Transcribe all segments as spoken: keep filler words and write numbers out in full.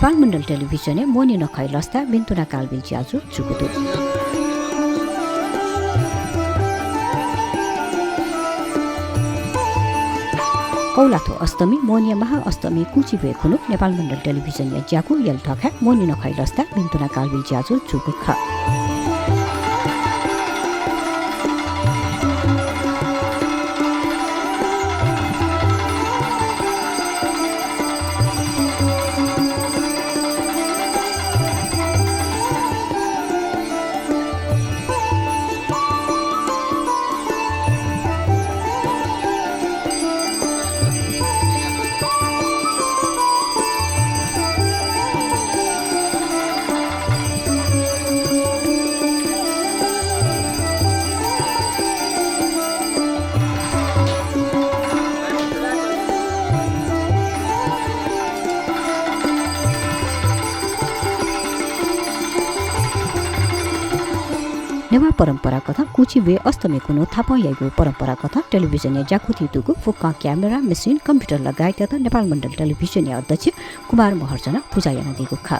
नेपाल मण्डल टेलिभिजनया मोहनी नखःया लसताय् भिन्तुना कालबिल ज्याझ्वः जूगु दु। कौलाथ्व अष्टमी, मोहनीया महाअष्टमी कुचिभ्वय् खुन्हु नेपाल मण्डल टेलिभिजनया ज्याकू यल थःखाय् मोहनी नखःया लसताय् भिन्तुना कालबिल ज्याझ्वः जूगु खः। नेवाः परम्परा कथं कुचिभ्वय् अष्टमी खुन्हु थापं याइगु परम्परा कथं टेलिभिजनया ज्याकुथिइ दुगु फुक्कं camera, machine, computer लगायतयात नेपाल मण्डल टेलिभिजनया अध्यक्ष कुमार महर्जनं पुजा यानादीगु खः।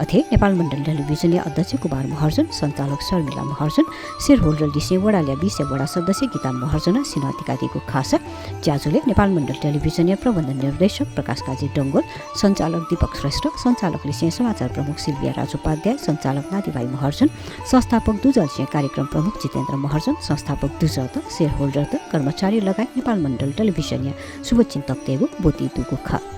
अथे नेपाल मण्डल टेलिभिजनया अध्यक्ष कुमार महर्जन, सञ्चालक शर्मिला महर्जन, shareholder लिसें वडालया बिसया वडा सदस्य गीता महर्जनं सिन्हः तिकादीगु खःसा ज्याझ्वलय् नेपाल मण्डल टेलिभिजनया प्रबन्ध निर्देशक प्रकाश काजी डंगोल, सञ्चालक दीपक श्रेष्ठ, सञ्चालक लिसें समाचार प्रमुख सिल्भिया राजोपाध्याय, सञ्चालक नातिभाइ महर्जन, संस्थापक दुजः लिसें कार्यक्रम प्रमुख जितेन्द्र महर्जन, संस्थापक दुजःत, shareholder त, कर्मचारी लगायत नेपाल मण्डल टेलिभिजनया शुभचिन्तकतय्गु ब्वति दुगु खः।